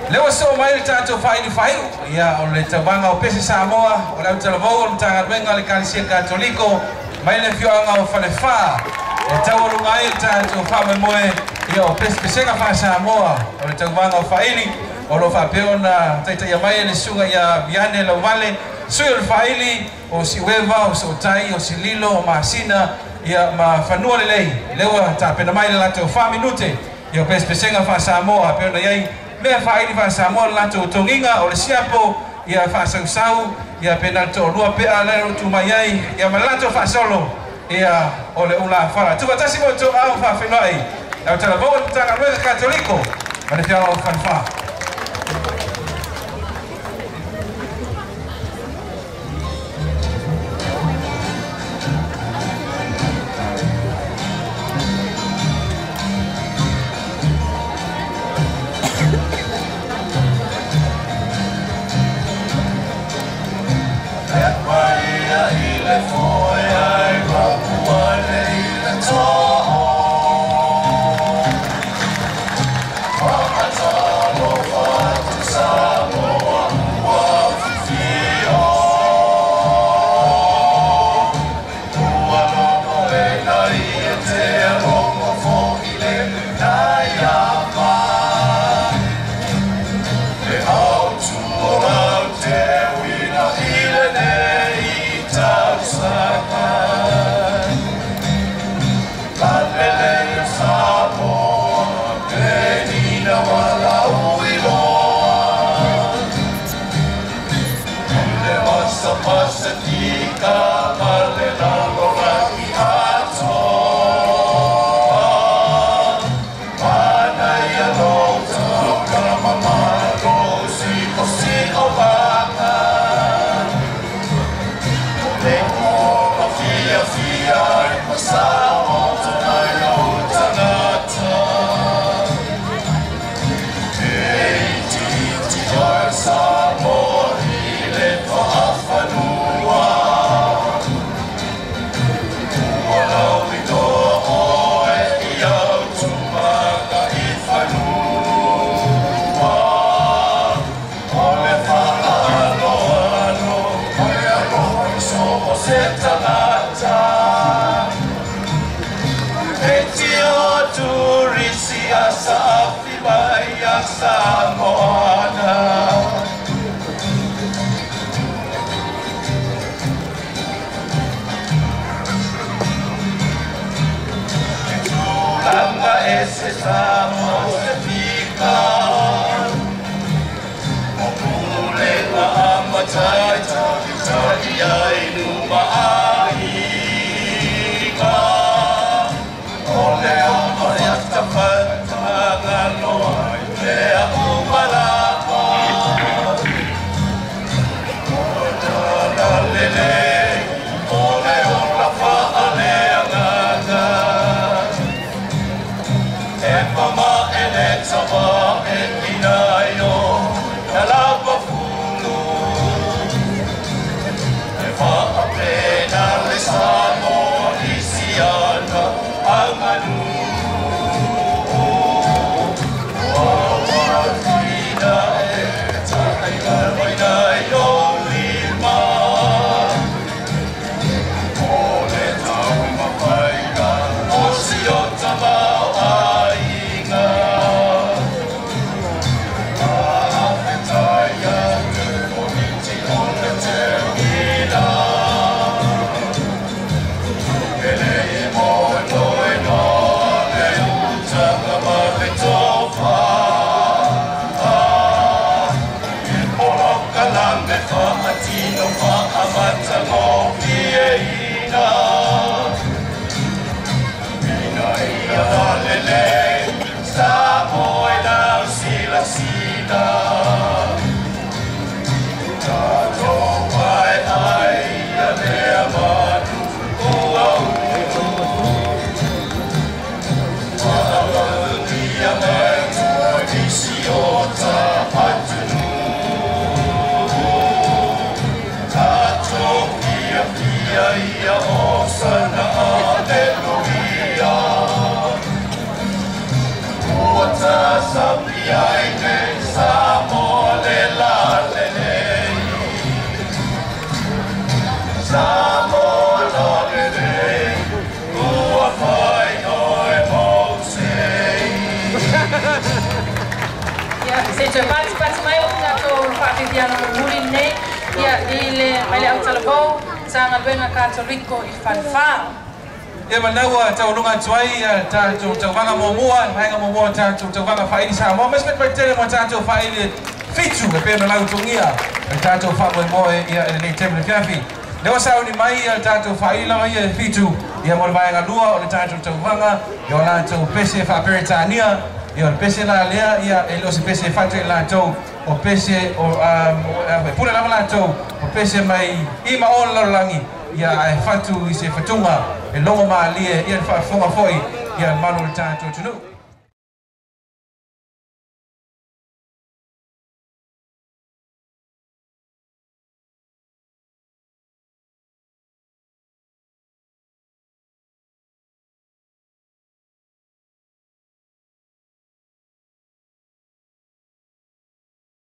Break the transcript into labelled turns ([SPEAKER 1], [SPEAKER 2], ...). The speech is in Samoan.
[SPEAKER 1] Le ua so mai le tatou faaili faaiu ia o le tauvaga o Pese Samoa o le autalavou o le Matagaluega o le Ekalesia Katoliko mai le afioaga o Falefā e taualuga ai le tatou faamoemoe ia o pesepesega faa-Samoa o le tauvaga o faaili o lo o faapea ona taitaia mai e le susuga ia Viane Lauvale, sui o le faaili o Siueva, o Sootai, o Sililo, o Masina ia ma Fanua Lelei. Lea ua tapena mai le latou 4 minute ia o pesepesega faa-Samoa pei ona i ai mea faaili faa-Samoa le latou togiga o le siapo ia faasausau ia pe na le toalua pea lea o tu mai ai ia ma le latou faasolo ia o le ulafala. Tufatasi mo outou ao faafeiloai le autalavou o le Matagaluega Katoliko ma le afioaga o Falefā.
[SPEAKER 2] Ua Se te pati pati mai o tatou faafifiana momuli lenei ia i le mai le autalavou Matagaluega Katoliko i Falefā.
[SPEAKER 1] Ia manau taualuga atu ai tatou tauvaga muamua, vaega muamua tatou tauvaga faaili Samoa. Ma se tele mo tatou faaili 7 e pei ona lautogia le tatou faamoemoe ia i lenei taimi le fiafi. Lea ua sauni mai le tatou faaili lava ia e 7 ia mo le vaega lua o le tatou tauvaga ia o latou pese faaperetania ia o le pese la lea ia e le o se pese e fatu i latou o pese o e pule lava latou o pese mai i ma o le lalolagi ia ae fatu i se fatuga e logo malie ia le faafofoga foi ia le malu o le tatou atunuu.